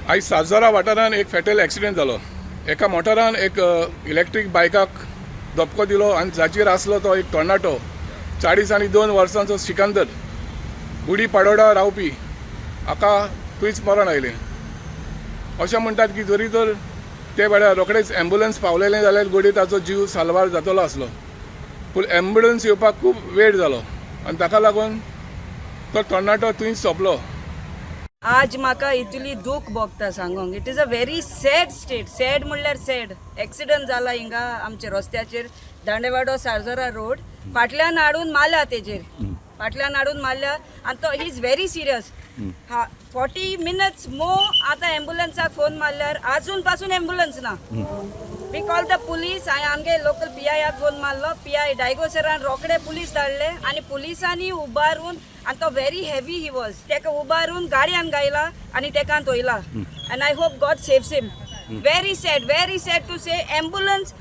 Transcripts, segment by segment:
आयज सातजोरा वाठारांत एक फेटल एक्सिडेंट जालो. एका मोटरान एक इलेक्ट्रीक बायकाक धपको दिलो आनी जाचेर आसलो तो एक तरणाटो 42 वर्सांचो सिकंदर, गुडी पाडोडा रावपी, हाका थंयच मरण आयलें. अशें म्हणटात की जरी तर ते वेळार रोखडेच एम्बुलन्स पावलेलें जाल्यार घडये ताचो जीव साल्वार जातलो आसलो, पूण एम्बुलन्स येवपाक खूब वेळ जालो आनी ताका लागून तो तरणाटो थंयच सोंपलो. आज म्हाका इतली दूख भोगता सांगोंक. It is a very sad state. Sad म्हणल्यार सॅड. एक्सिडंट जाला हिंगा आमच्या रस्त्याचेर, दांडेवाडो सारजोरा रोड. फाटल्यान हाडून मारल्या तेजेर, फाटल्यान हाडून मारल्या आनी तो, he is very serious. हा, 40 मिनट्स मोर आतां एम्बुलन्साक फोन मारल्यार आजून पासून एम्बुलन्स ना. We call the police. हांवें आमगे लोकल पीआयक फोन मारलो. पीआय डायगो सरान रोखडे पुलीस धाडले आनी पुलिसांनी उबारून, आनी तो व्हेरी हेवी he was, तेका उबारून गाडयान घायला आनी तेका थोयला. And I hope God saves him. Very sad, very sad to say. Ambulance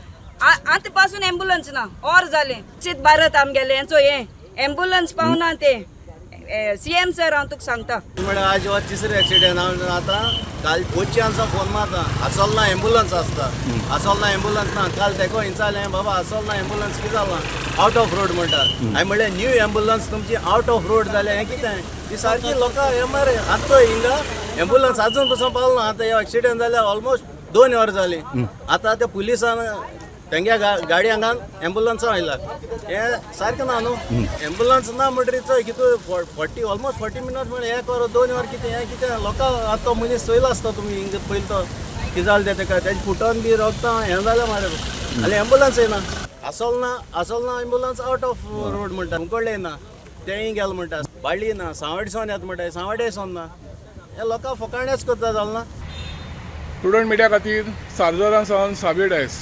आतां पासून एम्बुलन्स ना. और जालें विकसीत भारत आमगेलें हेंचो हें एम्बुलन्स पावना तें. सीएम सर, हांव तुका सांगता. म्हळ्यार आज हो तिसरो एक्सिडेंट. हांव आतां काल कोच्ची फोन मारता, आसोल ना एम्बुलन्स आसता, आसोल ना एम्बुलन्स ना. काल तेको हिंचालें, बाबा आसोल ना एम्बुलन्स, कितें जालां? आवट ऑफ रोड म्हणटा. हांवें म्हणलें, न्यू एम्बुलन्स तुमची आवट ऑफ रोड जाल्या, हें कितें? ही सारकी लोकां हें मरे. आतां हिंगा एम्बुलन्स आजून पसून पावलो ना. आतां हे एक्सिडेंट जाल्यार ऑलमोस्ट 2 वर जालीं. आतां त्या पुलिसान तेंगे गाडी हांगा एम्बुलन्सां आयला, हें सारकें ना न्हू. एम्बुलन्स ना म्हणटरीर चोय कितू 40, ऑलमोस्ट 40 मिनट्स म्हळ्यार एक वर, 2 वर कितें हें? कितें लोकां आतां तो मनीस चोयलो आसता तुमी हिंगा पयलीं, तो कितें जालें तें तेका, तेजें फुटोन बी रगतां हें जालें मरे. आनी एम्बुलन्स येना, आसोल ना, आसोल ना एम्बुलन्स आवट ऑफ रोड म्हणटा. कुंकळ्ळे ना, तेंय गेल म्हणटा. बाळ्ळी ना, सांवड्डे सोन येता म्हणटा, सांवड्डे सोन ना. हे लोकां फकाणेच करता, जालें ना. प्रुडंट मिडिया खातीर सारजोरा सावन साबी डायस.